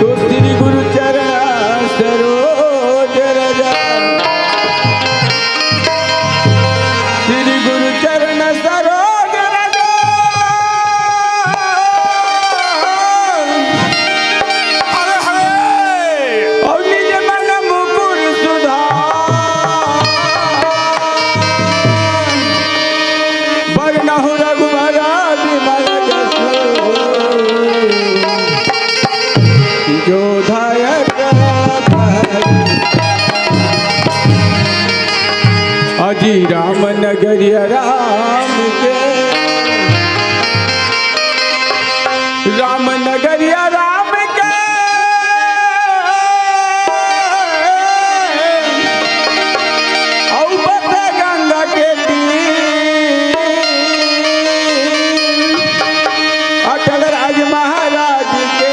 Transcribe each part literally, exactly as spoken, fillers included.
तो श्री गुरु चरण सरोज रज, श्री गुरु चरण सरोज रज। अरे हरे! और निज मन मुकुर सुधार, बरनहुँ रघुबर विमल जसु, जो दायक फल। अजी राम नगरिया राम के, राम नगरिया राम के, औ बस गंगा के तीर, अटल राज महाराज के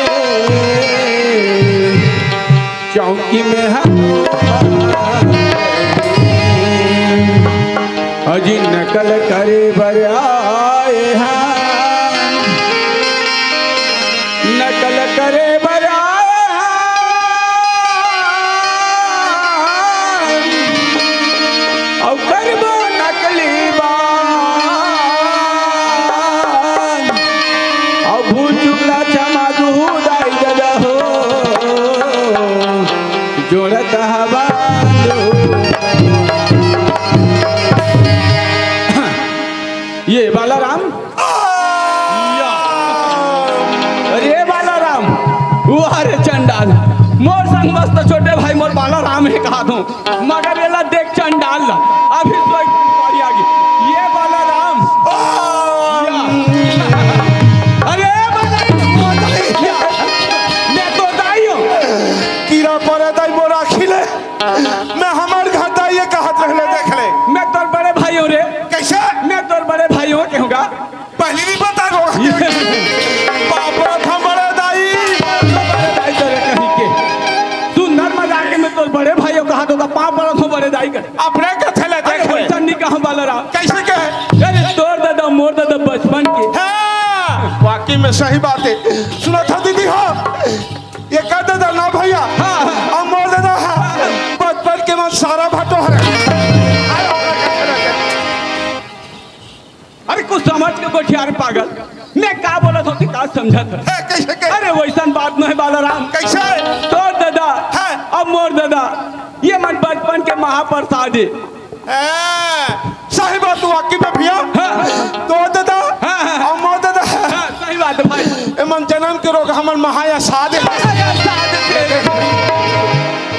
चौकी में हनुमान। अजी नकल करे बर आए हैं, नकल करे बर आए हैं, अउ करबो नकली बात, अउ भूल चूक ला क्षमा दुहू दाई ददा हो, जोड़त हवा दो। ये बालाराम। या। अरे बालाराम, वाह रे चंडाल, मोर संग मस्त छोटे भाई मोर बालाराम हे कहा तू, मगर एला देख चंडाल ला, अभी सोई पारी आ गई। ये बालाराम। या। अरे बालाराम, या। मैं तो दाई हूँ। कीरा परे दाई मोर आँखी ले। मैं हमर घर दाई ये कहत रहले, देख ले। मैं तोर बड़े भाई हूँ रे। कैसे? मैं तोर बड़े भाई हूँ, कहूँगा। पहली नहीं पता होगा। बाप रे, हम बड़े दाई। बड़े दाई तेरे कहीं के। सुंदर मजाक में तोर बड़े भाई हूँ कहा तो पाँव पड़त हूँ बड़े दाई का। अपने कथे ले अरे देख ले। वैसा नहीं कहा बालाराम। कैसे कहे? अरे तोर दादा, मोर दादा बचपन के। हाँ, वाकई में सही बात है। सुना था दीदी हो, ये कर दादा ना भैया। हाँ, हाँ। अब मोर दादा है। बचपन के मन सारा भाटो है। अरे कुछ समझ के गोठियार पागल, मैं का बोलत होती का समझत है? है, कैसे, कैसे? अरे वैसन बात नहीं बालाराम। कैसे? तोर दादा हाँ। अब मोर दादा, ये मन बचपन के महाप्रसाद है। ए, सही बात तू वाकई में भैया। हाँ। तोर दादा हाँ, हाँ। अब मोर दादा हाँ, सही बात है भाई। ए मन जन्म के रोग हमर महाया सादे।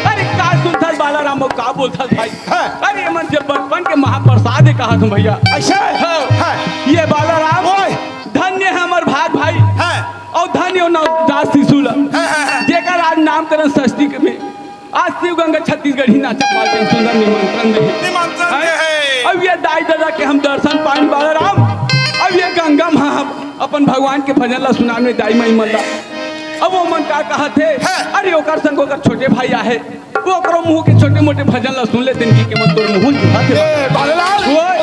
अरे का सुनथस बालाराम, का बोलथस भाई? हाँ। अरे ये मन जब बचपन के महाप्रसाद है कहा तुम भैया। ऐसा है? हाँ। हाँ। ये बालाराम ओए। धन्य है हमर भाग भाई। हाँ। और धन्य हो नवजात शिशु ला। हाँ, हाँ, हाँ। जेकर आज नामकरण षष्ठी के में आज शिव गंगा छत्तीसगढ़ी नाचत पाल के सुंदर निमंत्रण दे। निमंत्रण हैं? दे है। अब ये दाई दादा के हम दर्शन पानी बालाराम। अब ये गंगा माँ हम अपन भगवान के भजन ला सुनाने दाई माई मन ला। अब वो मन का कहा थे? हैं? अरे ओकर संग ओकर छोटे भाई आहे। वो ओकरो मुंह के छोटे मोटे भजन ला सुन लेते इनकी के मन तोर मुंह जुहा थे। ए, बालालाल। ओए।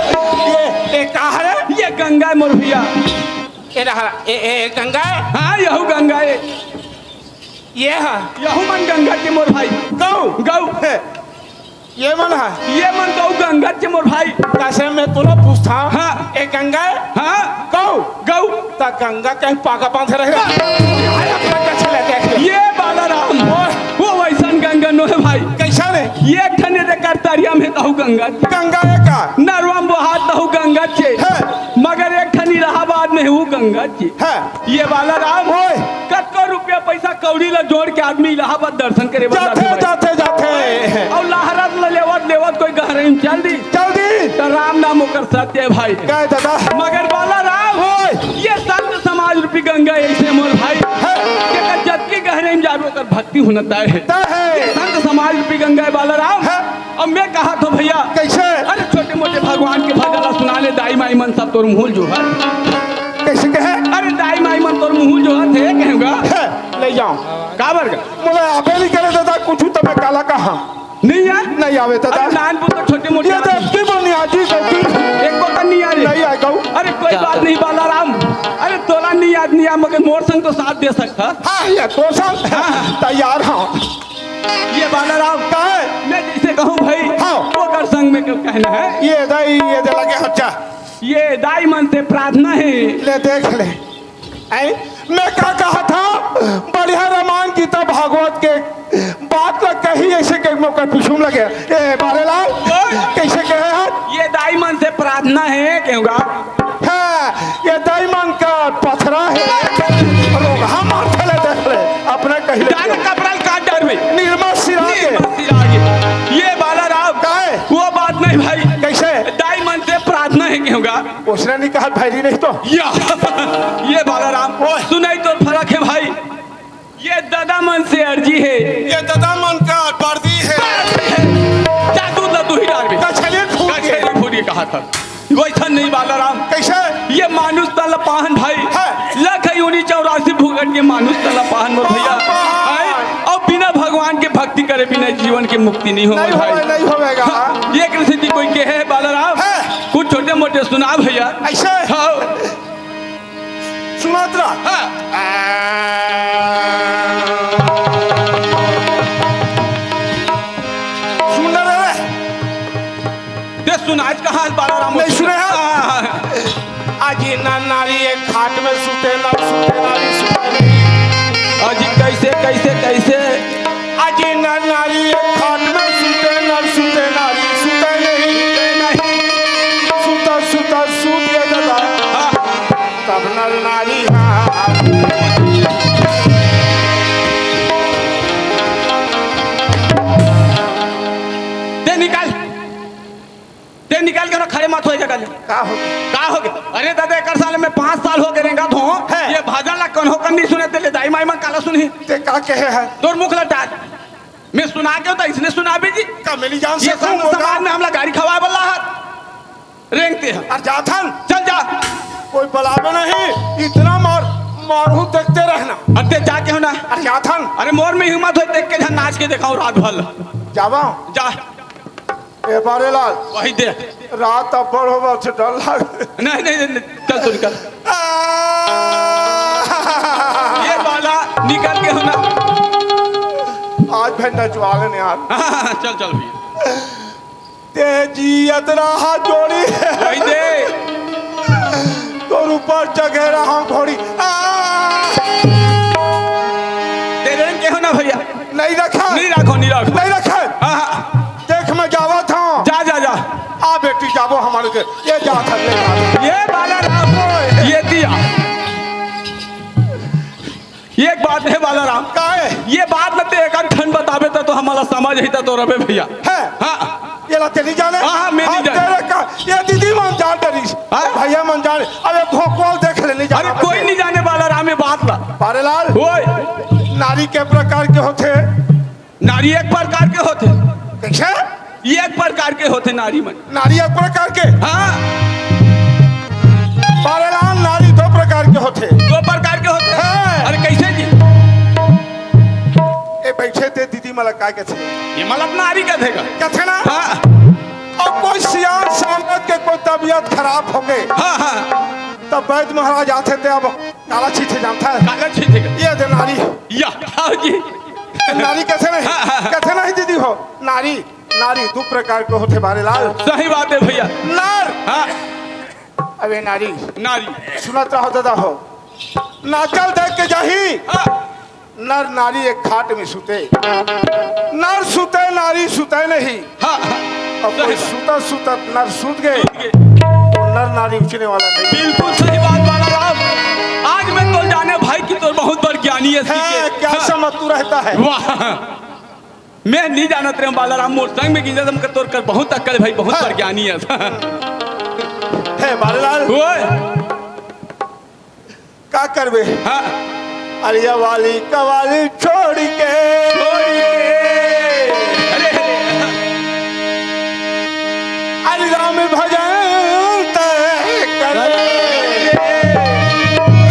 ये, ये का है? ये गंगा है मोर भैया। ए रहा, ए, ए, गंगा है? हाँ, यहू गंगा है। ये हा। यहू मन गंगा के मोर भाई। गौ। गौ। हे। ये मन हा। ये मन गौ गंगा के मोर भाई। कैसे मैं तोला पूछता? हाँ। ए गंगा? हाँ। गौ। गौ। ता गंगा कहीं पागा बांधे रहेगा? अरे अपना कैसे ले देख ले। ये बालाराम। ओए। वो वैसन गंगा नो है भाई। कैसा रे? ये ठने दे कर तरिया में तहु गंगा। गंगा है का? नरवा में बहात तहु गंगा के। है। मगर एक ठन इलाहाबाद में हूँ गंगा के। है। ये बालाराम। ओए। कतको रुपया पैसा कौड़ी ला जोड़ के आदमी इलाहाबाद दर्शन करे बर जाथे, जाथे भाई। जाथे, जाथे। अउ लहरत ला लेवत, लेवत कोई गहराई में चल दी। चल दी। त राम नाम ओकर सत्य है भाई। काय दादा? मगर बालाराम, ओए। ये संत समाज रूपी गंगा ऐसे मोर भाई। है। जेकर जतकी गहराई में जाबे ओकर भक्ति होना तय है। तय है। ये संत समाज रूपी गंगा है बालाराम। है। अब मैं कहा तो भैया। कैसे? अरे छोटे मोटे भगवान के भजन ला सुना ले, दाई माई मन सब तोर मुहुल जो है। कैसे कहे? अरे दाई माई मन तोर मुहुल जो है, थे कहूँगा। है, ले जाओ। काबर का? मोला आबे नहीं करे दादा, कुछ तो मैं काला कहा। नहीं यार। नहीं आवे दादा। अरे नानपुर तो छोटे मोटे ये आदमी। देखती बोल नहीं आजी गलती। एक को तो नहीं आ रही। नहीं आ गऊ। अरे कोई बात नहीं बालाराम। अरे तोला नहीं याद नहीं आ, मगर मोर संग तो साथ दे सकता। हाँ, ये तो संग हाँ। तैयार हाँ। ये बालाराम का है? मैं जैसे कहूँ भाई, हाँ। ओकर संग में क्यों कहना है? ये दाई, ये दे लगे हच्चा। ये दाई मन से प्रार्थना है। ले देख ले। ऐ, मैं का कहा था? बढ़िया रामायण गीता भागवत के बात ला कही ऐसे के मौका पीछू में लगे। ए, बारेलाल, ओए। कैसे कहे हैं? ये दाई मन से प्रार्थना है, कहूँगा। हाँ, ये दाई मन का पथरा है। रोगहा मार खेले देख ले, अपना कहिले। जान कपड़ा काट डार में। निर्मल सिरा के। निर्मल सिरा के। ये बालाराम। काहे? वो बात नहीं भाई। कैसे? दाई मन से प्रार्थना है कहूँगा। उसने नहीं कहा भैरी नहीं तो। या। ये बालाराम। ओए। सुनाई तो फर्क है भाई। ये दादा मन से अर्जी है। ये दादा मन का वर्दी है। जादू ला तू ही डार में। कछली फूट के। कछली फूट के कहा था। वैसा नहीं बालाराम। कैसे? ये मानुष तला पाहन भाई। है। लख यूनी चौरासी भूगट के मानुष तला पाहन मोर भैया। बाबा। है? और बिना भगवान के भक्ति करे बिना जीवन के मुक्ति नहीं हो नहीं भाई। होगा, नहीं होगा। हाँ, ये कृषि कोई के है बालाराम? है। कुछ छोटे मोटे सुना भैया। ऐसे? हाँ। सुनात रहा। हाँ। सुन रहे रे। दे सुन, आज कहाँ बालाराम नहीं सुने हैं? हाँ, हाँ, हाँ। अजी ना नारी एक खाट में सुते ना सुते नारी सुते नहीं। अजी कैसे, कैसे, कैसे? अजी ना नारी एक खाट में सुते ना सुते नारी सुते नहीं। सुते नहीं। सुता, सुता, सूत गया दादा। नारी हा। दे निकाल, दे निकाल के ना खड़े मत होए जगह ले। का हो? का हो गे? अरे दादा, एकर साले में पाँच साल हो गे रेंगत हों। हैं। ये भजन ला कन्हो कन नहीं सुने, ते ले दाई माई मन काला सुनही। ते का कहे हे? तोर मुख ला डाल। मैं सुना के तो इसने सुनाबे जी। का मिली जान ये से कौन समाज में हमला गारी खवाए वाला है? रेंगते हैं। अरे जाथन। चल जा। कोई बलावे नहीं, इतना मार, मारू देखते रहना। अरे ते जाके हो ना। अरे जाथन। अरे मोर में हिम्मत होय, देख के झन नाच के देखाऊं रात भर। जावा। जा। ए बारेलाल। वही दे। रात अब्बड़ हो बा, डर लाग। नहीं, नहीं, नहीं, चल तू निकल। आ! ये बाला निकल के हो ना। आज भाई नचवा लेने यार। हाँ, हाँ, हाँ, चल, चल भैया। ते जियत रहा जोड़ी। वही दे। तोर ऊपर चघे रहा घोड़ी। आ! ते रेंग के हो ना भैया। नहीं रखा। नहीं रखो, नहीं रखो। नहीं रखा। हाँ, हाँ। देख मैं जावत हूँ। जा, जा, जा। आ बेटी जाबो हमारे के। ये जा थक ले जा। ये बाला राम। ओए। ये दिया। एक बात हे बाला राम। का हे? ये बात न ते एक ठन बताबे त तो हमला समझ ही त तो रबे भैया। हे? हाँ। ये ला ते नहीं जाने? हाँ, हाँ, मैं नहीं हम जाने। तेरे का, ये दीदी मन जान डरिस। हाँ? भैया मन जाने। अब ये भोकवाल देख ले, नहीं जाने अरे कोई नहीं जाने बाला राम ये बात ला। बारेलाल। ओए। नारी के प्रकार के होथे? नारी एक प्रकार के होथे। कैसे? एक प्रकार के होथे नारी मन। नारी एक प्रकार के? हाँ। बारेलाल, नारी दो प्रकार के होथे। दो प्रकार के होथे? हाँ। अरे कैसे जी? ए बैठे ते दीदी मला काय कथे? ये मतलब नारी कथे का? कथे ना? हाँ। अउ कोई सियान संगत के कोई तबीयत खराब हो गे। हाँ, हाँ। तब वैद्य महाराज आथे ते अब काला छींचे जानता है। काला छींचे का? ये दे नारी। या, हाँ जी। नारी कथे नहीं? हाँ, हाँ, हाँ। कथे नहीं दीदी हो? नारी, नारी दू प्रकार के होथे बारेलाल। सही बात हे भैया। नर। हाँ। अबे नारी। नारी। सुनत रहो दादा हो। नाचल देख के जाही। हाँ। नर नारी एक खाट में सुते। नर सुते, नारी सुते नहीं। हाँ, हाँ। अउ कोई सही। सुतत सुतत नर सुत गे, सुत गे। तो नर नारी उचने वाला नहीं। बिल्कुल सही बात बाला राम। आज मैं तो जाने भाई कि तोर बहुत बड़ ज्ञानी हे, हाँ, सीखे। क्या हाँ। समझ तू रहता है? वाह। मैं नहीं जानत रहे बाला राम, मोर संग में गिंजा दम कर तोर कर बहुत अक्कल हे भाई, बहुत हाँ। बड़ ज्ञानी हे। हे बालालाल। ओए। का करबे? हाँ। अरिया वाली कवाली छोड़ के। छोड़ के। अरे, अरे। अरे राम भजन तय कर।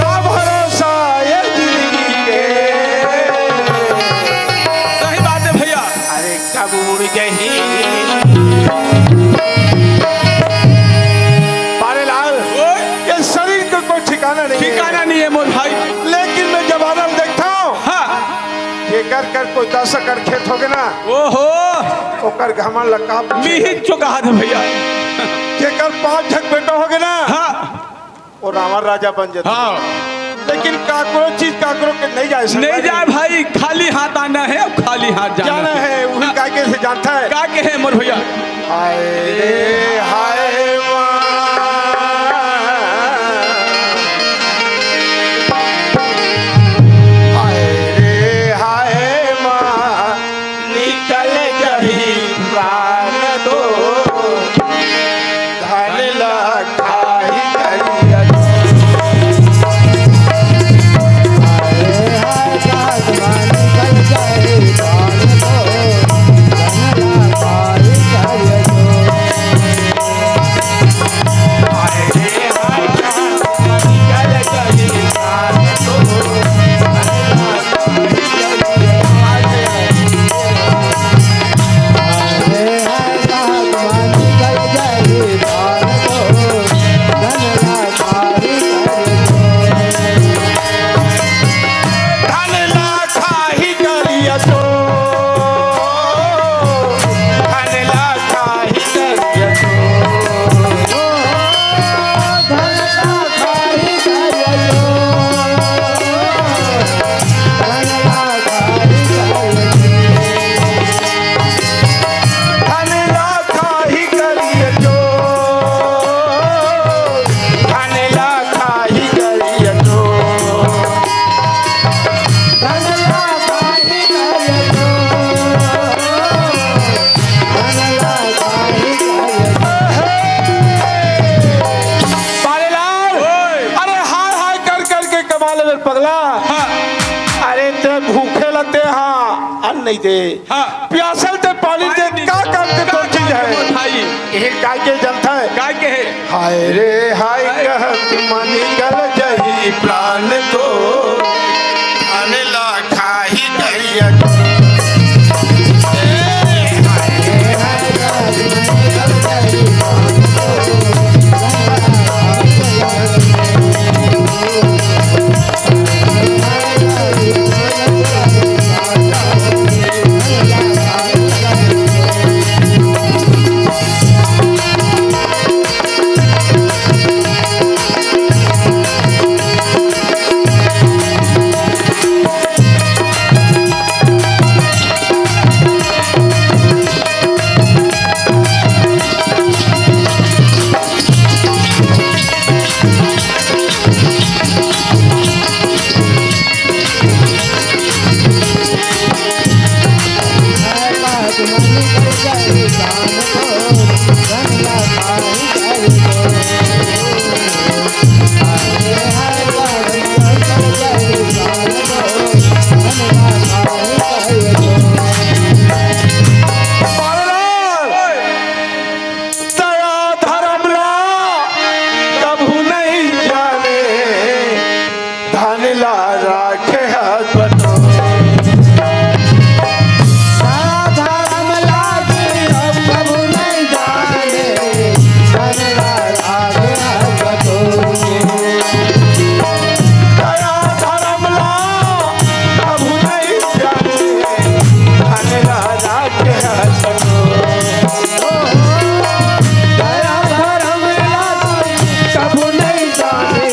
का भरोसा ये जिंदगी के। सही बात हे भैया। अरे कब उड़ गई। बारेलाल, ओए। ये शरीर के कोई ठिकाना नहीं हे। ठिकाना नहीं हे मोर भाई। लेकिन मैं जब आनंद देखता हूँ, हाँ। जेकर कर कोई दस एकड़ खेत होगे ना, ओहो। ओकर घमंड ला का पूछे? मिहित चुका दे भैया। जेकर पाँच झक बेटा होगे ना, हाँ। वो रावण राजा बन जाथे। हाँ। लेकिन काकरो चीज काकरो के नहीं जाए सकता। नहीं जाए भाई, खाली हाथ आना हे अउ खाली हाथ जाना जाना हे। हे, वही का कथे जानता है। का कहे मोर भैया? हाय रे हाय माँ, हाय रे हाय माँ, निकल गई प्राण तो धन ला खाई गई। हाँ। अरे, ते भूखे ल ते हा अन्न नहीं दे, हाँ। प्यासल ते पानी दे, पानी दे। का काम के का तोर काम चीज के है? मोर भाई? ये काय के जनता है? काय के है? हाय रे हाय, हाय। कहत म निकल जही प्राण तो, अनला खाही करिया। दया धरम ला कभू नहीं जाने, धन ला राखे हाथ बटोर। दया धरम ला कभू नहीं जाने, धन ला राखे हाथ बटोर। दया धरम ला कभू नहीं जाने, धन ला राखे हाथ बटोर। दया धरम ला कभू नहीं जाने,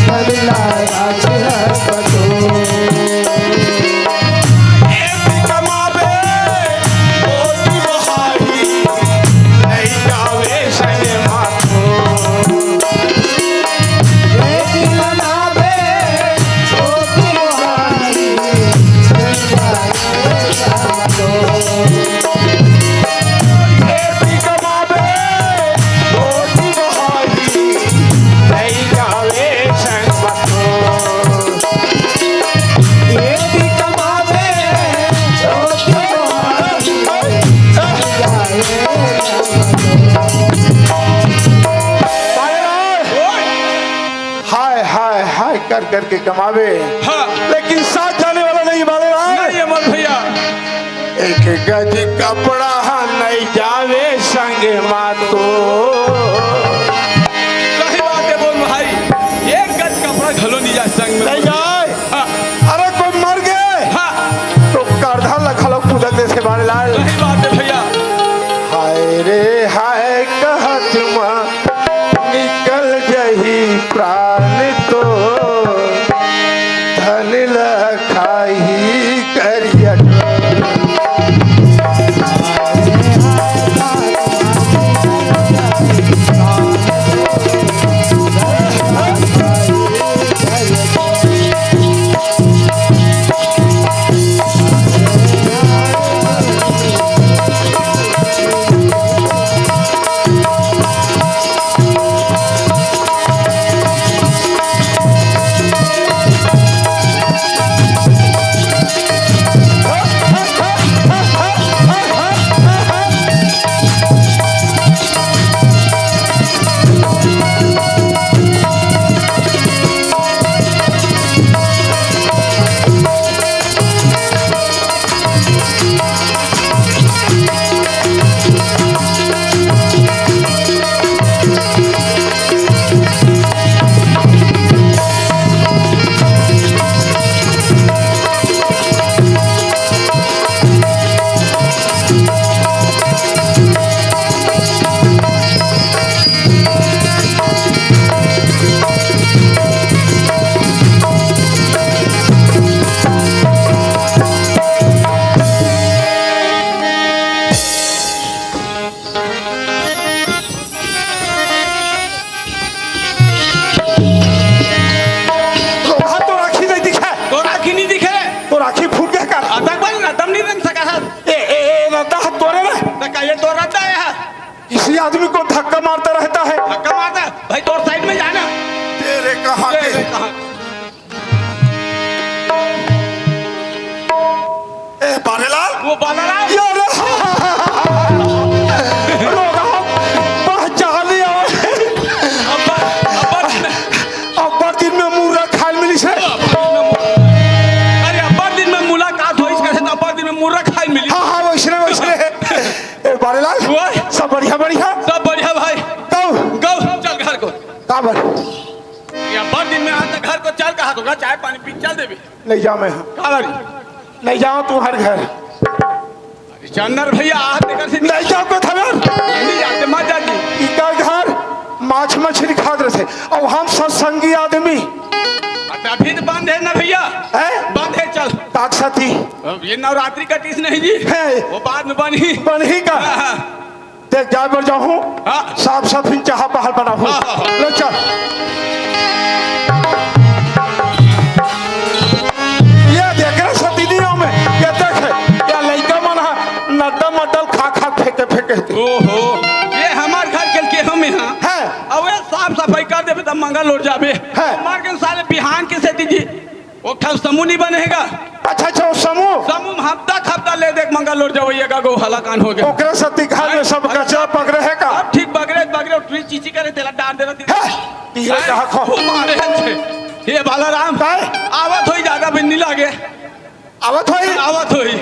धन ला राखे हाथ बटोर। ए भी कमावे, ओ भी बहाई, नहीं जावे संगे मातो। हाय, हाय, हाय कर करके कमावे, हाँ। लेकिन साथ जाने वाला नहीं, बाले राम। नहीं, अमर भैया। एक गज कपड़ा नहीं जावे संग मातो। सही बात है बोल भाई, एक गज कपड़ा घलो नहीं जाए संग में। नहीं जाए। हाँ। अरे कोई मर गए, हाँ। तो करधा लखलो कुदक दे से बाले लाल। सही बात है भैया। हाय रे हाय कहत मा निकल जही प्राण तो, धन ल खाही करिया। तोर आँखी नहीं दिखे? तोर आँखी नहीं दिखे? तोर आँखी फूट गया का? अतक बन ना, दम नहीं रंग सका है। ए, ए, ए, रद्दा हाथ तोरे ना। तो का ये तोर रद्दा है? किसी आदमी को धक्का मारता रहता है। धक्का मारता? भाई, तोर साइड में जाना। तेरे कहाँ तेरे के? कहाँ? अब्बड़ दिन में आज तक घर को चल कहा दूंगा, चाय पानी पी चल देबे। नहीं जाओ मैं। का बारी? नहीं जाओ तुम्हारे घर। अरे चंदर भैया, आज तक से नहीं जाओ को थगर। नहीं जाते, मत जा जी। इका घर माछ मछली खात रहे और हम सत्संगी आदमी। अभी तो बंद है ना भैया? हैं? बंद है, चल। काकसती। अब ये नवरात्रि कटिस नहीं जी। है। वो बाद में बनी। बनही का? हाँ, हाँ। देख, जाए बर जाहूँ, हाँ। साफ सफी चाहा पहाल बनाहूँ। हाँ, हाँ, हाँ। ले चल। ये देख रे सती दियो में, ये देख, ये लइका मन हा नड्डा मड्डल खा खा फेंके फेंके। ओहो, ये हमार घर के के हम यहाँ। है। अब ये साफ सफाई कर देबे तब मंगल लोट जाबे। है। हमार के साले बिहान के सेती जी। ओ ठन समूह नहीं बनेगा। अच्छा, अच्छा, वो समूह। समूह में हफ्ता हफ्ता ले देख मंगल लोट जवैया का गो हलाकान हो गया। ओकरे सती घर में सब अरे, कचरा पकड़े है का? अब ठीक बगरे, बगरे, उठरी चीची करे, तेला डाल देना, तेला। है, तीरे हैं? कहा खो। खूब मारे हैं छे। ये बालाराम, काय? आवत होई, ज्यादा बिन नहीं लागे। आवत होई? आवत होई।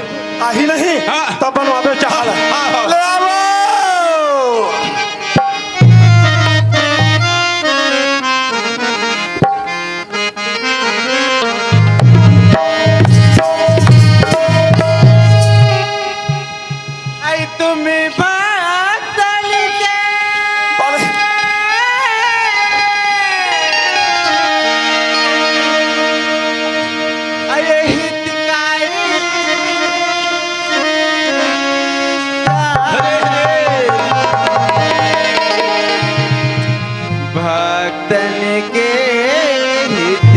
आही नहीं? हाँ। तब बनवाबे चाहला। हाँ, हाँ। ले आवो। आई तुम्ही बातल के अरे। अये हितकारी भक्तन के हित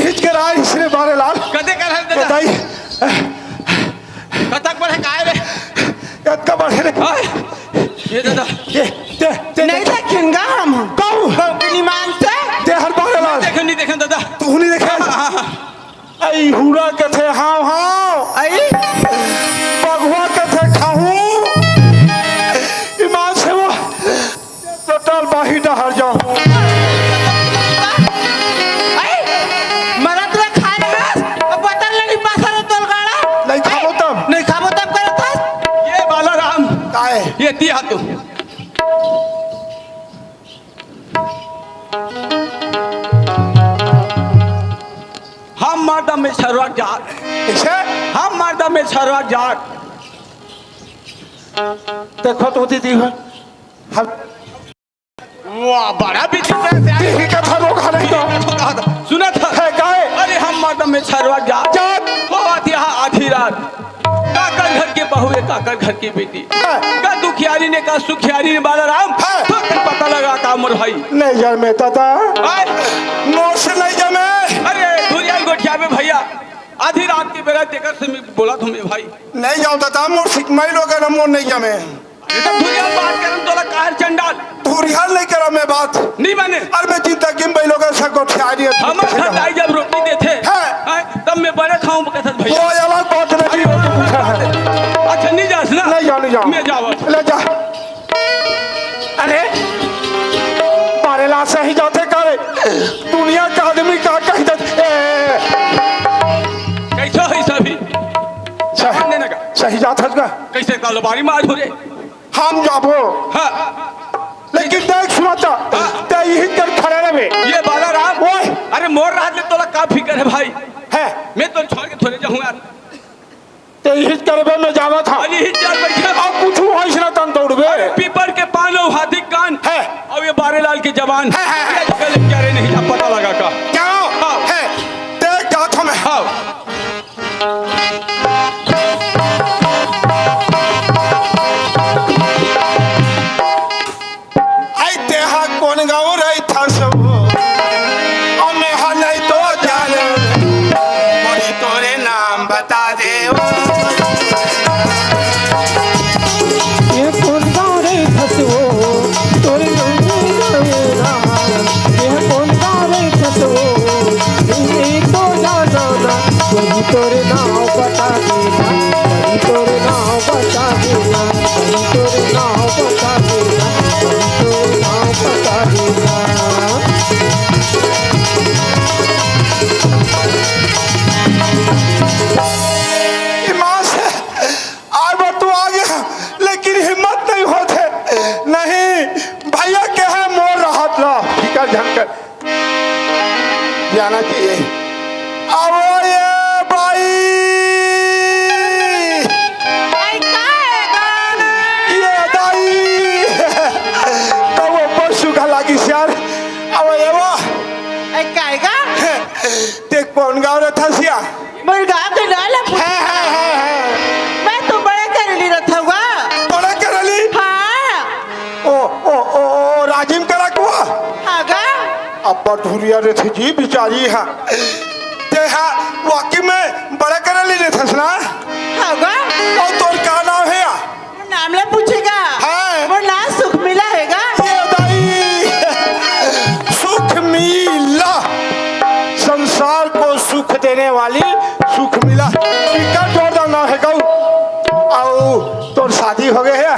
खींच के राय इसने बारे लाल। कते कर है दादा? बताई। कतक बढ़े काय रे? कतका बढ़े रे? आय, ये दादा। ये, ते, ते, नहीं ते। देखेंगा हम। कहूँ। कहूँ कि नहीं मानते? ते हर बारे लाल। देखे नहीं देखे दादा। तू नहीं देखे? हाँ, हाँ, हाँ। आई हुड़ा कथे हाव हाव। आई। बघवा कथे खाहूँ। ईमान से वो टोटल बाही डहर जाओ। आई। मरत ला खा रहा। अब बतल लड़ी पासा रे तोल गाड़ा। नहीं खाबो तब। नहीं खाबो तब करत हस। ये बाला राम। काय? ये दिया तू। हम मर्द में सरवा जात। कैसे? हम मर्द में सरवा जात। देखो तो दीदी हो। हम वाह, बड़ा विचित्र है। दीदी का था रोग हरे तो। सुना था। है काय? अरे हम मर्द में सरवा जात। जात। वो बात यहाँ आधी रात। काकर घर के बहू है, काकर घर की बेटी। हाँ। का दुखियारी ने, का सुखियारी ने, बाला राम, हाँ। तो के पता लगा का मोर भाई। नहीं जमे दादा। हाँ। मोर से नहीं जमे। अरे, धुरिया गोठिया में भैया, आधी रात के बेरा तेकर से मैं बोला तुम्हें भाई। नहीं जाओ दादा, मोर सिकमई लोग ना, मोर नहीं जमे। ये तो धुरिया बात करन तोला काहर चंडाल। धुरिया नहीं करा मैं बात। नहीं माने। अरे मैं चिंता किम भाई लोग से गोठियारी है। हम खताई जब रोटी देथे। हाँ। हाँ, तब मैं बड़े खाऊं कहत भैया। वो अलग बात नहीं, वो तो पूछा है। अच्छा, नहीं जास ना? नहीं जाओ, नहीं जाओ। मैं जावत। ले जा। अरे, बारे ला सही जाथे का रे? दुनिया का आदमी का कही जाथे? ए। कैसे है सभी? सही, सामान देने का। सही जाथे का? कैसे कारोबारी मार हो रे? हम जाबो। हाँ। लेकिन देख सुना चा, हाँ। ते यही कर खड़े रहे। ये बाला राम। ओए। अरे मोर रात ले तोला का फिकर है भाई? है। मैं तो छोड़ के थोड़े जाऊंगा। ते यही करबे में जावा था। अरे यही चल बैठे। अब कुछ होइस ना तन दौड़बे। अरे पीपर के पान और हाथी कान। है। और ये बारे लाल की जबान। है, है, है। ये गले क्या रे नहीं था पता लगा का। क्या? हाँ। है। देख जात हूँ मैं। हाँ। आई तेहा कोन गाँव रहिथस वो? अउ मेहा नहीं तो जाने। मोरी तोरे नाम बता दे वो। ये कोन गाँव रहिथस वो? तोरे नाम नहीं जाने ना। ये कोन गाँव रहिथस वो? नहीं तो जाना ना। मोरी तोरे नाम बता दे ना। मोरी तोरे नाम बता दे ना। मोरी तोरे नाम बता दे ना। मोरी तोरे नाम बता दे ना। ईमान से आज बार तू आ गया, लेकिन हिम्मत नहीं होथे। नहीं, भैया के है मोर रहत ला, फिकर झन कर। जाना चाहिए। आवो ये बाई। आई का है गा? ये दाई। तो वो बहुत सुखा लागिस यार। आवो ये वो। आई का है गा? ते कोन गाँव रहिथस या? मोर गाँव के नाम ला पूछ। हाँ, हाँ, हाँ, हाँ। मैं तो बड़े करेली रहिथँव गा। बड़े करेली? हाँ। ओ, ओ, ओ, ओ, राजिम करा कुआ? हाँ गा। अब्बड़ धुरिया रहिथे जी बिचारी हा। ते हा वाकई में बड़े करेली रहिथस ना? हाँ गा। अउ तोर का नाम हे या? मोर नाम ला पूछे गा? हाँ। मोर नाम सुखमिला हे गा। ये दाई, सुखमिला, संसार को सुख देने वाली सुखमिला। कितना जोरदार नाम हे गऊ। अउ तोर शादी हो गए हे?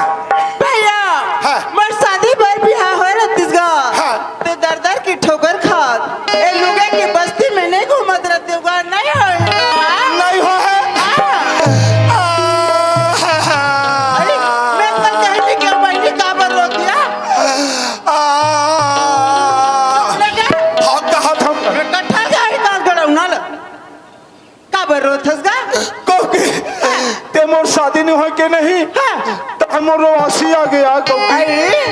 भैया, हाँ। मोर शादी बर बिहाव होए रहितिस गा। हाँ। ते दर दर के ठोकर खात ए लुगे के बस्ती में नहीं घूमत रहितेव गा, नहीं होए हे। नहीं होए हे। हाँ। आ, हा, हा। अरे, मैं कल कहीं नहीं गया, बहिनी काबर रोत हे? आ, लगा? हाथ का हाथ हम। मैं कट्ठा के आई कान गड़ाऊ ना ल। काबर रोथस गा? कौकी, ते मोर शादी नहीं होए के नहीं? हाँ। त मोर रोवासी आ गया, कौकी। अरे,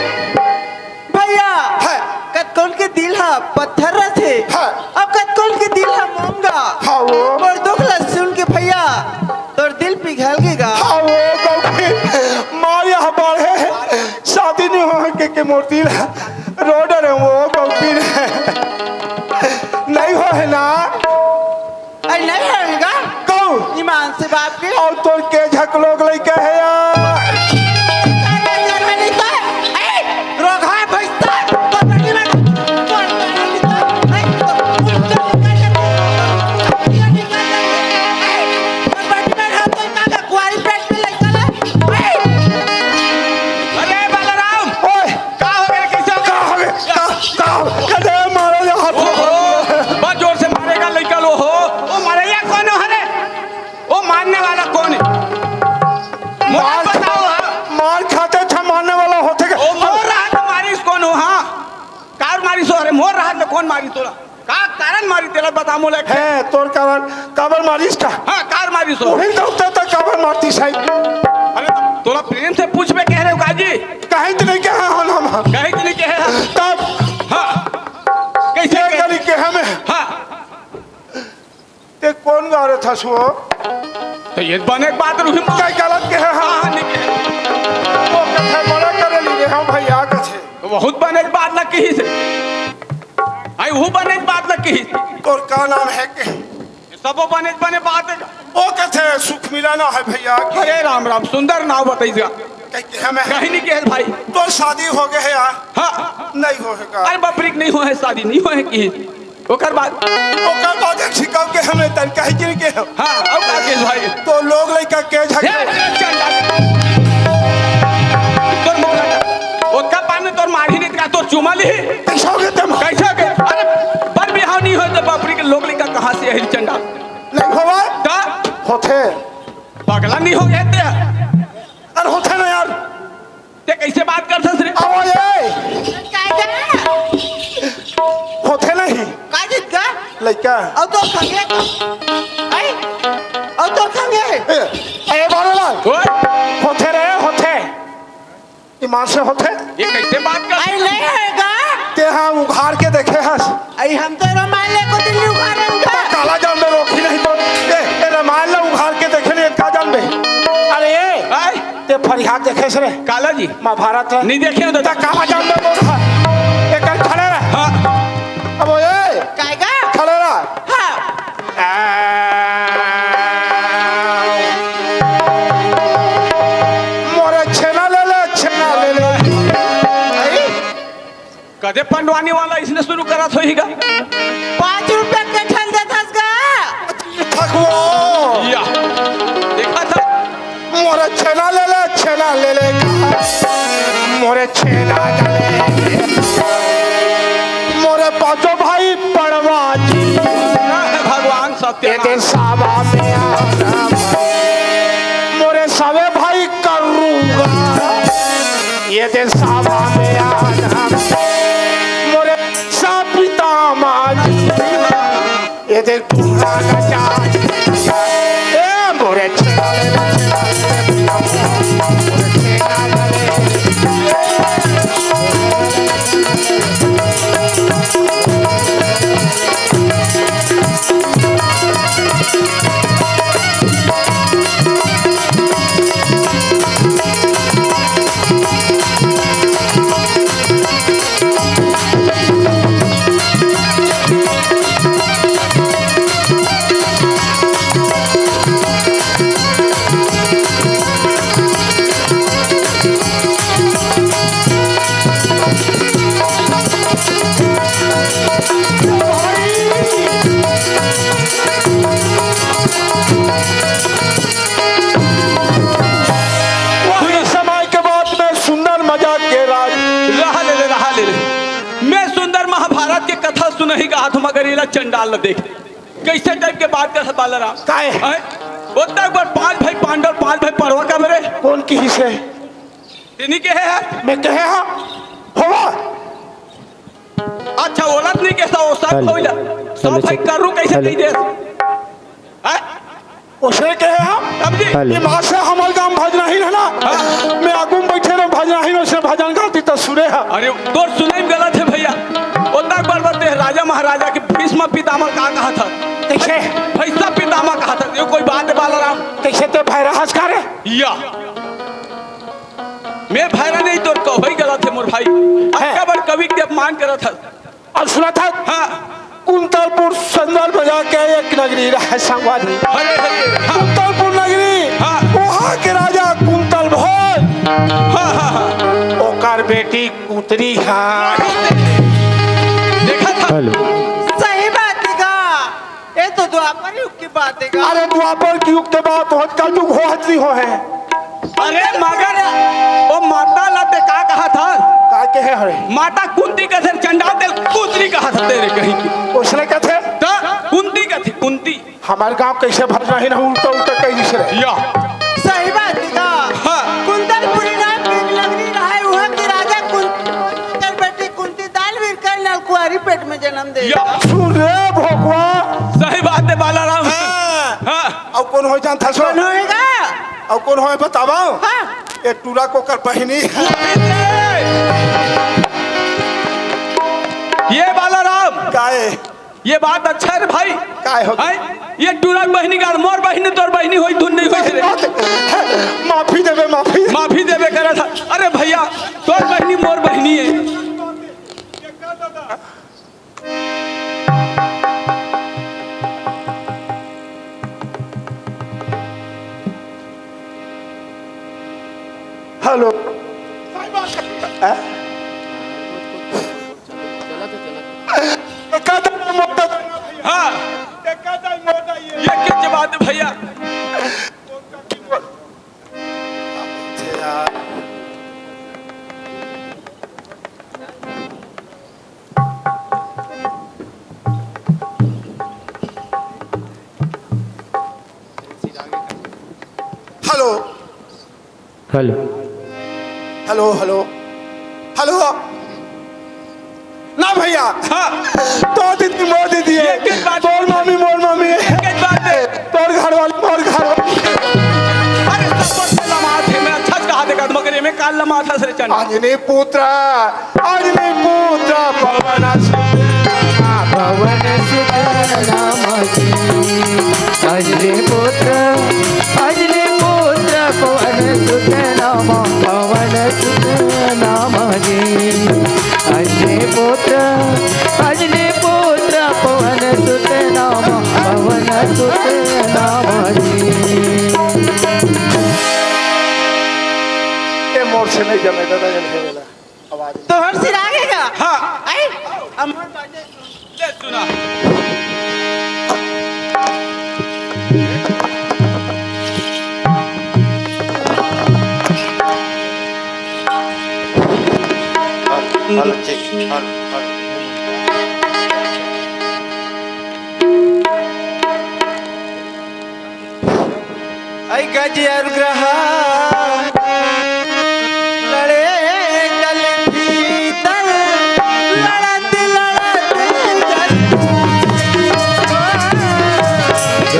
भैया, हाँ। कतकोन के दिल हा पत्थर रथे। हाँ। अब कतकोन के दिल हा मोम गा। हाँ वो। मोर दुख ला सुन के भैया, तोर दिल पिघल गे गा। हाँ वो, कौकी, माँ यहाँ बाढ़े, शादी नहीं होए के, के मोर दिल हा रो डरे वो, कौकी। नहीं होए हे ना? तोला का कारण मारी, तेला बता मोला। हे, तोर कारण काबर मारिस का? हाँ, कार मारिस हो। उही तो उत्तर तक काबर मारती साहब? अरे, तोला प्रेम से पूछबे कहे रहे हो का जी? कहीं तो नहीं कहा हम, हम। कहीं तो नहीं कहे हैं। तब हाँ। कैसे ये कहे? गली के हमें। हाँ। ते कोन गाँव रथस वो? तो ये बने के बात रूही माँ। कई गलत के है, हाँ। हाँ, नहीं के। वो कथे बड़ा करे ली रे, हाँ भैया कथे। तो बहुत बने के बात ना कही से। आई वो बने के बात ना कही। तोर का नाम है के? ये सबो बने, बने बात है। वो कथे सुख मिला ना है भैया के। अरे राम राम, सुंदर नाव बताई जा। कहीं के हमें। कहीं नहीं के भाई। तोर शादी हो गए है यार? हाँ। नहीं हो है का? अरे बाप रे, नहीं हो है शादी, नहीं हो है कि ओकर बाद? ओकर बाद एक छिकव के हमें तन कहे गिर के हम। हाँ, अब का के भाई? तो लोग लइका के झगड़े। ए, चल, चल। तोर मुख लगा। ओतका पान में तोर मारही नहीं का, तोर चुमा ली। कैसे हो गए तुम? कैसे हो गए? अरे, पर बिहाव नहीं हो तो बाप रे के लोग लइका कहाँ से यही चंडाल? नहीं होवा? का? होथे। पगला नहीं हो गए ते? अरे होथे ना यार। ते कैसे बात करथस रे? अब ये काय का? होथे नहीं। का चीज का? लइका। अउ तोर खंगे? आई? अउ तोर खंगे? ए, ए, बारोला। ओए। होथे रे, होथे। ईमान से होथे। ये कैसे बात कर? आई नहीं होएगा। ते हाँ उघार के देखे हस। आई हम तो रमायण ले को दिल्ली उघार रंगा। काला जान में रोकी नहीं तो। ए, ए रमायण ला उघार के देखे नहीं, का जान में? अरे ए। आई? ते फरियाद देखे से रे। काला जी। महाभारत रे। नहीं देखे हो तो। ता का बजान में बोल रहा? एक कर खड़े रह। हाँ। अब ओए। कायगा? खड़े रह। हाँ। आ, मोरे छेना ले ले, छेना ले ले। आई? कदे पंडवानी वाला इसने शुरू करत होही गा। पाँच रुपया के ठन देथस गा। ठकवो। या। देखा था? मोरे छेना ले ले, छेना ले ले। मोरे छेना ले ले। मोरे पाँचों भाई पड़वा जी। ना है भगवान सत्य। ये दिन सावा में आना। मोरे सवे भाई करूँगा। ये दिन सावा में आना। मोरे सा पितामह जी। ये देख, पूरा गजा। ए, मोरे छेना ले ले, छेना ले ले, मोरे छेना ले ले। वही समय के बाद में सुंदर मजाक के राज। रहा ले ले, रहा ले ले। मैं सुंदर महाभारत के कथा सुनही का हाथ मगर इला चंडाल ल देख। कैसे टाइप के बात कर बालराम? काहे? हैं? ओतक बर पांच भाई पांडव, पांच भाई पड़वा का मेरे। कौन किहिसे? तेनी के है? मैं कहे हाँ। होवा। अच्छा, औलाद नहीं कैसा, वो सब हेलो। होइला। सब हेलो, भाई चेक। करू कैसे हेलो। नहीं दे? हैं? ओसने कहे हम? तब जी। हेलो। ये माँ से हमारे गांव भजनाहीन है ना? हाँ। मैं आगू में बैठे रहे भजनाहीन, ओसने भजन गाती तो सुने है। अरे, तोर सुनाई में गलत है भैया। ओतक बार बार ते राजा महाराजा के भीष्म पितामह का कहा था? कैसे? भैसा पितामह कहा था। ये कोई बात है बालराम? कैसे ते भैरा हंस का रे? या। मैं भैरा नहीं, तोर कहई गलत है मोर भाई। है। अतका बड़ कवि के अपमान करत है। अब सुना था? हाँ। कुंतलपुर संदल बजा के एक नगरी रहे संगवारी। अरे, अरे, हाँ। कुंतलपुर नगरी, हाँ। वहाँ के राजा कुंतल भोज। हाँ, हाँ, हाँ। ओकर बेटी कुंती हाँ। देखा था? हेलो। सही बात है का? ये तो द्वापर युग की बात है का? अरे द्वापर के युग के बात होत, कलयुग होत नहीं हो है। अरे मगर ओ माता ला ते का कहा था? का कहे हरे? माता कुंती का सिर चंडाल ते कुंती कहा था तेरे कहीं की। ओसने कथे? तो कुंती कथे, कुंती। हमारे गांव कैसे भजनाहीन है, उल्टा उल्टा कह दिस रे। या। सही बात है का? हाँ। कुंतलपुरी नाम की एक नगरी रहे, वहाँ की राजा कुंती, कर बेटी कुंती दाल वीर कर नलकुआरी पेट में जन्म दे। या। सुन रे भोकवा। सही बात हे बालाराम। हाँ। हाँ। अउ कोन होय जानथस? कोन होय गा? अउ कोन होय बतावव? हाँ। ए टूरा के ओकर बहिनी। ये बालाराम। काय? ये बात अच्छा हे रे भाई। काय हो? हैं? ये टूरा के बहिनी का, मोर बहिनी तोर बहिनी होही, धुन नहीं होही रे। माफी देबे, माफी। माफी देबे करे था। अरे भैया, तोर बहिनी मोर बहिनी हे। हेलो। हाँ? हाँ। ये क्या बात हे भैया? Hello. Hello. Hello, hello. Hello. ना भैया। हाँ। तोर दीदी मोर दीदी हे। एक एक बात। तोर मामी मोर मामी हे। एक एक बात हे। तोर घरवाली मोर घरवाली। अरे सब कुछ लमात हे, मैं अच्छा से कहा देखा, मगर ये मैं काल लमात हस रे चंद। अंजनी पुत्र, अंजनी पुत्र पवन सुत। पवन सुत नाम जी। अंजनी पुत्र, अंजनी पुत्र पवन सुत नाम। पवन सुत नाम जी। अंजनी पुत्र, अंजनी पुत्र पवन सुत नाम। पवन सुत नाम जी। ये मोर से नहीं जमे दादा, ये नहीं जमेला। आवाज नहीं। तोहर सिर आगे का? हाँ। आई? अमर बाजे। ले सुना। Hello, check. Hello, hello. ऐ गज अनुग्रह लड़े कल भीतर, लड़त लड़त जल।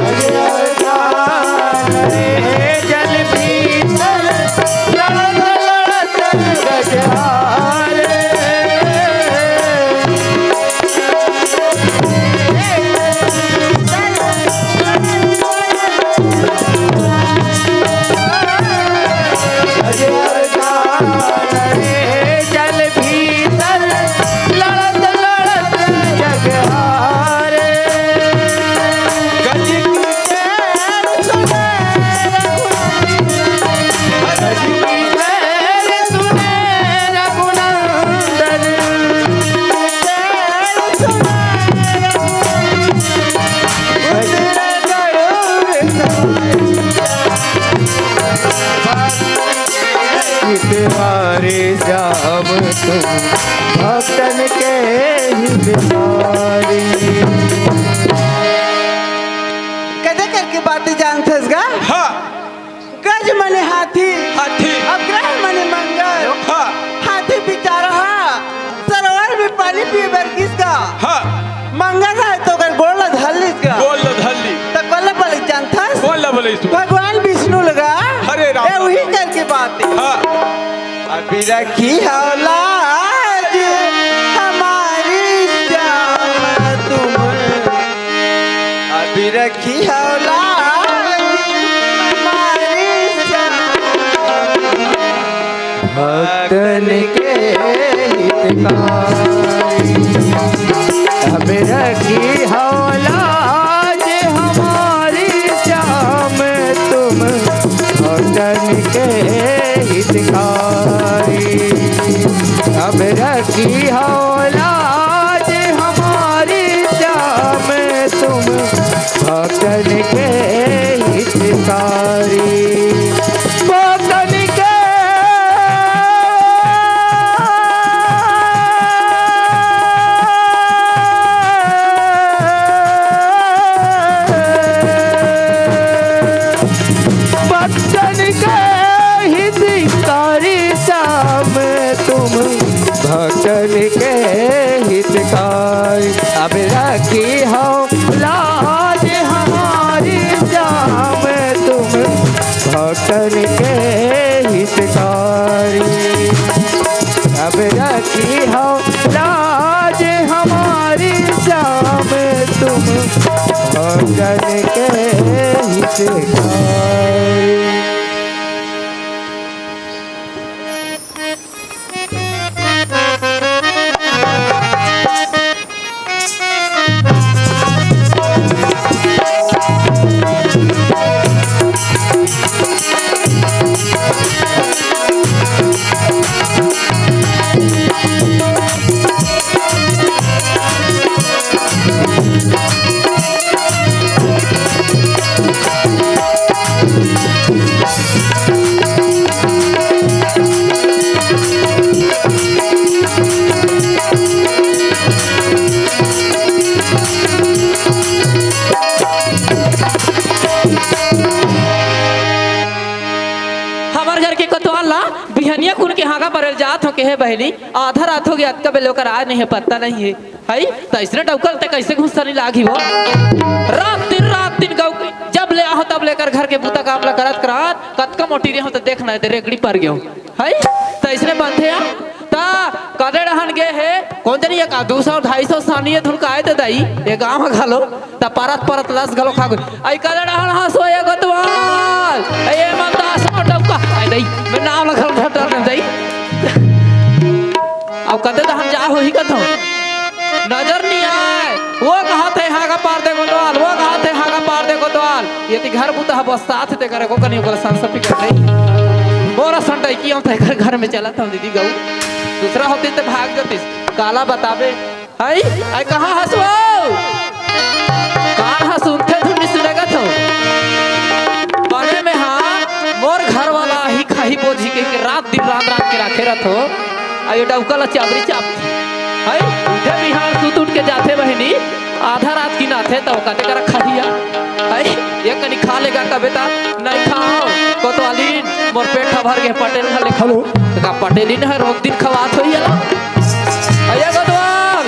गज अनुग्रह लड़े जल भीतर, लड़त लड़त गज हारे। जल भीतर लड़त लड़त जग हारे। गज की जय सुने रघुनंदन। गज की जय सुने रघुनंदन। हितकारी श्याम तुम भक्तन के हितकारी। कदे करके बातें जानथस गा? हाँ। गज मने हाथी। हाथी। अग्रह मने मंगर। हाँ। हाथी बिचारा हा सरोवर में पानी पीए बर गिस गा। हाँ। मंगर हा तो ओकर गोड़ ल धर लिस गा। गोड़ ल धर लिस। त कोन ल बोलिस जानथस? कोन ल बोलिस तू? भगवान विष्णु ल गा। हरे राम। ए, उही करके बात हे। हाँ। अभी रखी हो लाज हमारी श्याम तुम। अभी रखी हो लाज हमारी श्याम। भक्तन के हितकारी। अभी रखी हो लाज हमारी श्याम तुम। भक्तन के हितकारी। अब रखी हो लाज हमारी श्याम तुम। भक्तन के हितकारी। भक्तन के हमारी जाम तुम भक्तन के हितकारी। अब रखी हो लाज हमारी जाम तुम भक्तन के हितकारी। हमर घर के कोतवाल ला बिहनिया कुन के हागा परेल जात हो के हे बहिनी, आधा रात हो गे, अतका बेले ओकर आय नहीं हे, पत्ता नहीं हे। हई, त अइसने डउका ल ते कइसे घुसनी लागही वो? रात दिन, रात दिन गउ, जब ले आहो तब ले एकर घर के बूता काम ला करत करत, कतका मोटी रेहो त देख ना, एदे रेगड़ी पर गेहो। हई, त अइसने बनथे या? त कदे डहन गे हे, कोन जनी एक दू सौ, ढाई सौ सानी ए धुन का आय ते दाई, ए गाँव ह घलो, त परत परत लस घलो खा गे। अई कदे डहन हँसो ए कोतवाल, ए मन दास डउका, अई दाई, मैं नाम ला घलो धर डर दाई। अब कते डहन जा होही कथो। नजर नइ आय। वो कहाथे हागा पार दे कोतवाल, वो कहाथे हागा पार दे कोतवाल। यदि घर बुता ह बस साथ दे करे को कनी ओकर संग सपी कर दे। मोर संडई की हम तेकर घर में चलत हूँ दीदी गऊ। दूसरा होती ते भाग जतिस। काला बताबे। हई, अई कहाँ हस वो? कान ह सुनथे धुन नइ सुने कथो। बने में हाँ, मोर घर वाला ही खाही बोझी के, के रात दिन रांध रांध के राखे रथो। अई डउका ला चाबरी चाबथे। हई, उठे बिहान सुत उठ के जाथे बहिनी, आधा रात किनाथे त ओका तेकरा खाही आ। हई, एक कनी खा लेगा कबे ता, नइ खाओ, कोतवालिन, मोर पेट ह भर गे, पटेल खा ले। हेलो। त का पटेलिन ह रोज दिन खवात होही एला? अइया कोतवाल।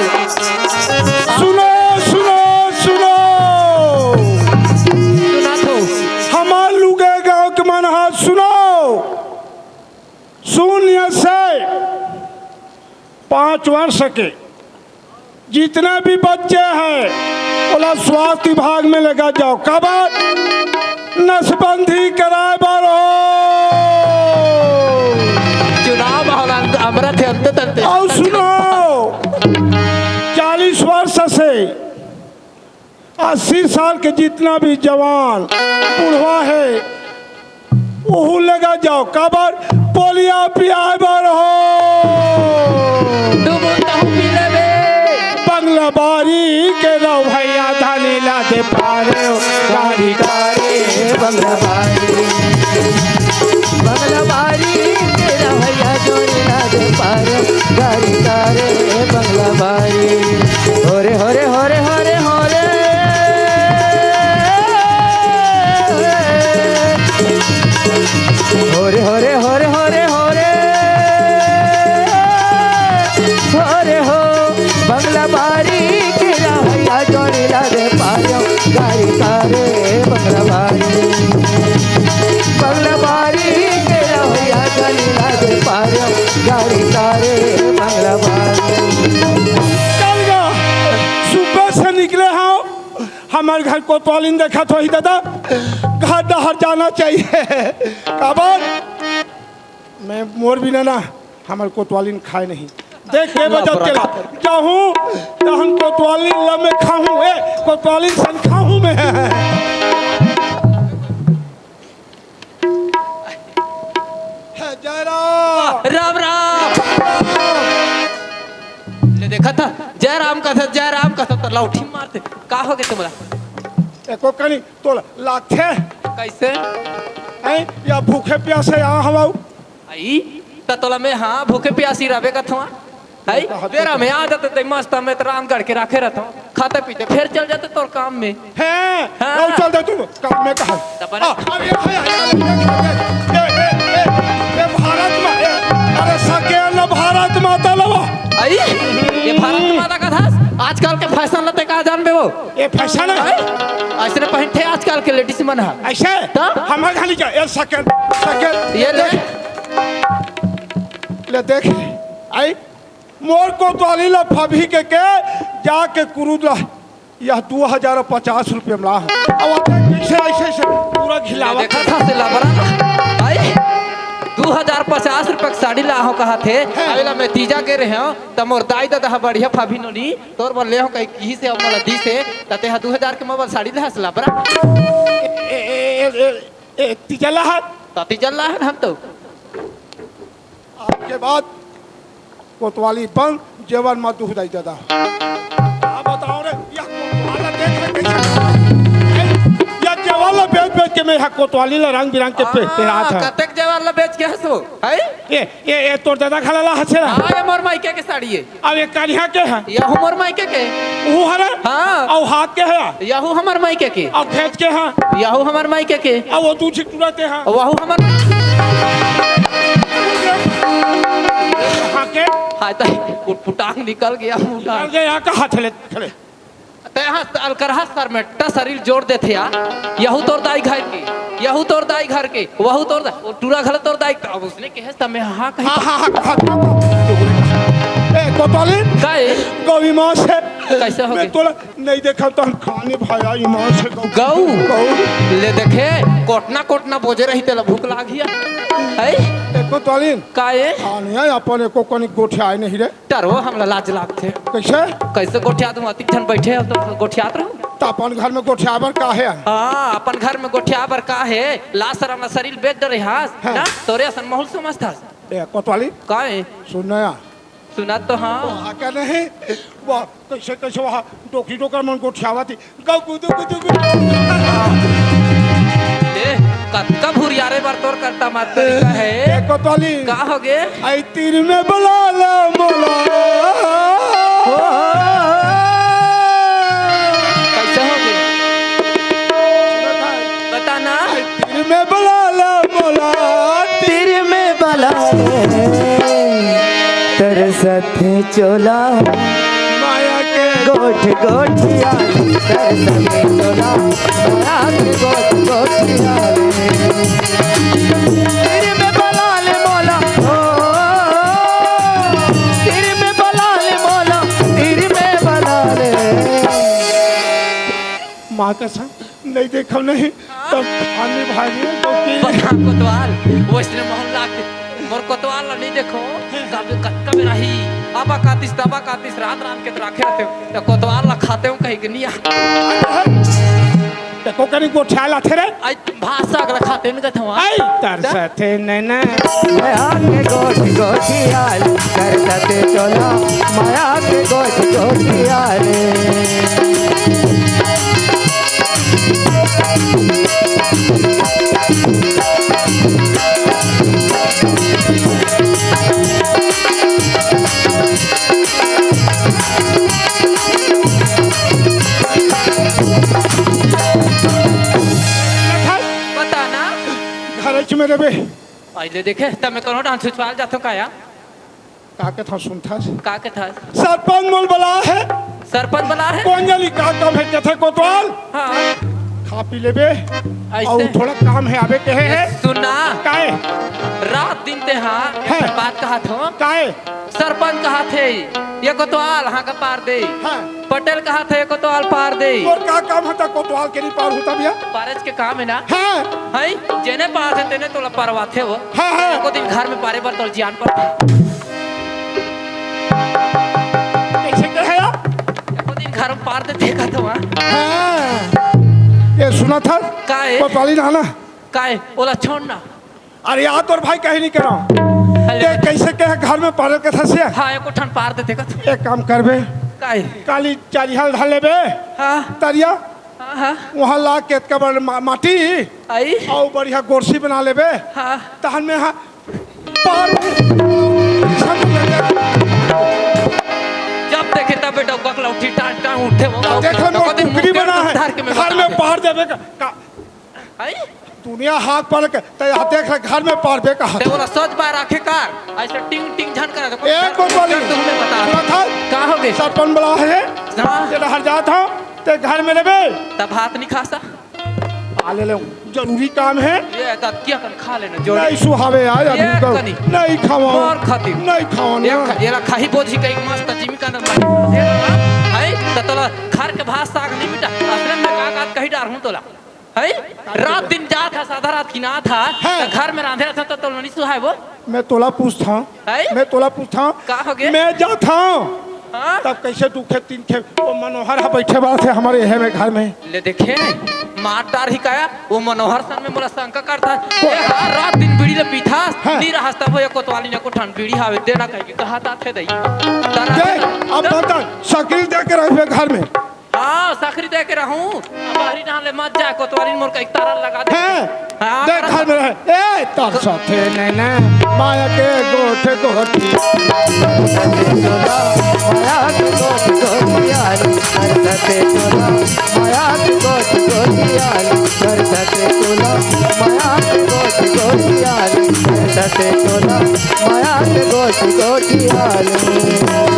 सुनो, सुनो, सुनो। सुनात हो। हमर लुगे गाँव के मन ह सुनो। शून्य से पाँच वर्ष के जितना भी बच्चे हैं, ओला स्वास्थ्य विभाग में लेकर जाओ। काबर? नसबंदी कराए बर हो। चुनाव माहौल अंत-, अमरत हे, अंत तंत। अउ सुनो, चालीस वर्ष से अस्सी साल के जितना भी जवान, बुढ़वा है, ओहू लगा जाओ। काबर? पोलिया पियाए बर हो। दू बूंद तहूँ पी लेबे। बंगला बारी के रहो भैया, धानी ला दे पारे हो। गाड़ी कारे बंगला बारी। बंगला बारी के रहो भैया, जोनी ला दे पारे। गाड़ी कारे बंगला बारी। होरे, होरे, होरे, होरे, होरे। होरे, होरे, होरे, होरे, होरे। होरे हो, बंगला बारी के रहैया जोड़ी ला दे पायो, गारी कारे बंगला बारी। बंगला बारी के रहैया जोड़ी ला दे पायो, गारी कारे बंगला बारी। चल गा, सुबह से निकले हव, हमर घर कोतवालिन देखत होही दादा, घर डहर जाना चाहिए। काबर? मैं मोर बिना ना, हमर कोतवालिन खाए नहीं। देख के बजत के ला, जाहूँ, तहन कोतवालिन ला मैं खाहूँ, ए, कोतवालिन सन खाहूँ मैं। हे, जय राम। राम राम। ले देखा था, जय राम का था, जय राम का था, तो लौठी मारते। का हो गए तुम्हारा? एको कनी तोला लागथे। कैसे? हैं? या भूखे प्यासे यहाँ हवाऊ? आई, त तोला मैं हाँ भूखे प्यासी रहबे कथवा। आई, बेरा में आ जाते ते मस्त में त रांध गढ़ के राखे रहता हूँ। खाते पीते फिर चल जाते तोर काम में। हैं? हाँ। आओ चल दे तू, काम में कहा। तब बने। आ, अरे, हाय, हाय, हाय, हाय, हाय, ए, ए, ए, ए, भारत मा-, ए, अरे, सकेल भारत माता लवा। आई, ये भारत माता का था? आजकल के फैशन लते कहा जान बे वो? ये फैशन हे। अइसने पहिनथे आजकल के लेडीज मन ह। अइसे? त? हमर घनी का, ए सेकंड, सेकंड। ये ले। देख। ले देख। आई, मोर कोतवाली ला फबही के, के जाके कुरुद ला, यह दू हजार पचास रुपया में ला हे। अब अते कइसे अइसे, अइसे पूरा घिलावत देखत हस, से लबरा। आई, दू हजार पचास रुपया के साड़ी ला हो कहत हे। हैं। अबे ला मैं तीजा गे रहेंव, त मोर दाई ददा ह बढ़िया फबही नोनी, तोर बर ले हो कहि, किहिस हे, अब मोला दिस हे, त तेहा दू हजार के मोर बर साड़ी ला हस लबरा। ए, ए, ए, ए, ए, तीजा ला हस? त तीजा ला हन हम तो। आज के बाद कोतवाली बंद, जेवर मत दुहू दाई ददा। का बतावंव रे, यह कोतवाल ला देख ले कइसे। ए, यह जेवर ला बेच बेच के मैं यह कोतवाली ला रंग बिरंग के पे-, हाँ, पेरात हे। कतेक जेवर ला बेच के हस वो? हैं? ए, ए, ए, तोर ददा घला ला हस रे? हाँ, ये मोर मायके के साड़ी हे। अब ये करिहा के हे? यहू मोर मायके के। वो हरे? हाँ। अउ हाथ के हे? यहू हमर मायके के। अउ खेंच के हे? यहू हमर मायके के। अउ वो दू झिक टुरा ते हे? वहू हमर। हाँ के? हाय, त उटपुटांग निकल गे, उटपुटांग। निकल गे, यहा का हाथ ले, खड़े। तेहा अलकरहा सरमेट्टा सरीर जोर देथे या, यहू तोर दाई घर के, यहू तोर दाई घर के, वहू तोर दा-, वो टूरा घलो तोर दाई, अब उसने कहे त मैं हाँ कही। हाँ, हाँ, हाँ, हाँ, हाँ, हाँ। ए, कोतवाली? का ए? गौ मास हे। कइसे हो मैं गे? तोला नइ देखंव त हम खानी भाया, ई मास हे गौ। गौ? गौ। ले देखे, कोटना कोटना बोजे रही तेला भूख लागिया। हैं? ए, कोतवाली? का ए? खानी हे अपन एको कनी गोठियाय नहीं रे। टरवो, हमला लाज लागथे। कइसे? कइसे गोठिया दूं? अतिक झन बइठे हव त गोठियात रहूं। त अपन घर में गोठिया बर का हे? हाँ, अपन घर में गोठिया बर का हे? लाज सरम ला सरीर बेच डरे हस, हाँ। ना? तोरे असन महूल समझथस। ए, कोतवाली? का ए? सुन ना या। सुनत तो हंव। वहाँ का नहीं? वाह, कइसे, कइसे वहाँ डोकरी डोकर मन गोठियावत हे। गौ गुदु गुदु गुदु। ए, कतका भुरियारे बर तोर करता मार तरीका हे। ए, कोतवाली। का हो गे? आई तीर में बला ला मोला। कइसे हो गे? बता ना। आई तीर में बला ला मोला। तीर में बला ले। तरसत हे चोला। माया के गोठ गोठिया, तरसत हे चोला, माया के गोठ गोठिया। तीर में बला ले मोला, हो, तीर में बला ले मोला, तीर में बला ले। माँ कसम, नइ देखव नहीं, त खानी भारी हे, तो की बता कोतवाल, वइसने महूल लागथे। मोर कोतवाल ला नइ देखो, कब, कतका बेर आही, अबा कातिस, तबा कातिस, रांध रांध के त राखे रहिथेंव, त कोतवाल ला खातेंव कहिके नइ आ। एको कनी गोठिया लाथे रे। आई भाषा अगर खाते में कथवा। आई तरसत हे नैना। आके गोठ गोठिया ले, तरसत हे चोला, माया के गोठ गोठिया ले। बता ना। घरेच में रहिबे। अइले देखे, त मैं कोनो डांस उछवाल जाथों का या? का कथंव सुनथस? का कथस? सरपंच मोला बलाय हे। सरपंच बलाय हे? कोन जनी का काम हे कथे कोतवाल? हाँ। खा पी लेबे। अइसे? अउ थोड़ा काम हे आबे कहे हे। सुन ना। काय? रात दिन तें हा, हैं। बात कहत हों। काय? सरपंच कहत हे, ये कोतवाल हाँ का पार दे। हाँ। पटेल कहत हे, ये कोतवाल पार दे। तोर का काम हे त कोतवाल के नइ पार होता भैया? पारेच के काम हे ना। हाँ। हैं? जेने पार हे, तेने तोला परवाथे वो। हाँ, हाँ। एको दिन घर में पारे बर तोर जियान पड़थे। कइसे कहे या? एको दिन घर में पार दे देखा तो वहाँ। हाँ। ये सुनथस? का हे? कोतवाली ना ना। का हे? ओला छोड़ ना। अरे यार, तोर भाई कहीं नइ करंव। अरे। तें कइसे कहे घर में पारे ल कथस या? हाँ, एको ठन पार दे देखा तो। एक काम करबे। का हे? काली चारिहा ल धर लेबे। हाँ। तरिया। हाँ, हाँ। वहाँ ला के अतका बड़ मा-, माटी। आई। अउ बढ़िया गोरसी बना लेबे। हाँ। तहन में हाँ, पार। जब देखे तब बेटा बकला उठी, टांग, टांग उठे, वो देख ले, मोर कुकरी बना हे। घर में पार देबे का, का? आई? दुनिया हाथ पार के, तें हा देख ले, घर में पार बे कहा। तें ओला सोच बाय राखे कर, अइसे टिंग टिंग झन करा। ए, कोतवाली। तुमने बता। सुनथस? का हो गे? सरपंच बलाय हे। हाँ। तें हा जात हंव। ते घर में लेबे। तब भात नहीं खा सा। आ ले ले, जरूरी काम है। ये गतकिया कन खा लेना, जोड़ी। नहीं सुहावे यार, ये अभी तो कनी। नहीं खावा। मोर खातिर। नहीं खावा ना। ये खा-, ये ला खाही बोझी कहीं मस्त जिमी का अंदर मारी। ये ला, है, त तोला घर के भात साग नहीं मिटा। असले में का का कही डार हूँ तोला। है? रात दिन जात है, साधा रात की नात है। हाँ। त घर में रांधे रहता तो तोला नहीं सुहाए वो। मैं तोला पूछता हूँ। हैं? मैं तोला पूछता हूँ। का हो गे? मैं जाता हूँ। हाँ? तब कैसे दुखे तीन खे वो मनोहर हा बैठे बात है हमारे यह में घर में। ले देखे, मार डार ही काया, वो मनोहर सन में मोला शंका करता है। को- ये हर रात दिन बीड़ी ले पीथा, हाँ। नी रहस तब वो ये कोतवाली ने को ठन बीड़ी हावे देना कहीं कहा ता थे दई। तारा देख, अब बता, शकील दे के रहे घर में। हाँ, सकरी दे के रहूं। अब बाहरी नहा ले मत जा, कोतवाली मोर का एक तारा लगा दे। हैं? हाँ, देख, घर में रहे। ए, तोर साथे नैना, माया के गोठ गोठी। माया के गोठ गोठी आलू, करते तोला। माया के गोठ गोठी आलू, करते तोला। माया के गोठ गोठी आलू, करते तोला। माया के गोठ गोठी आलू।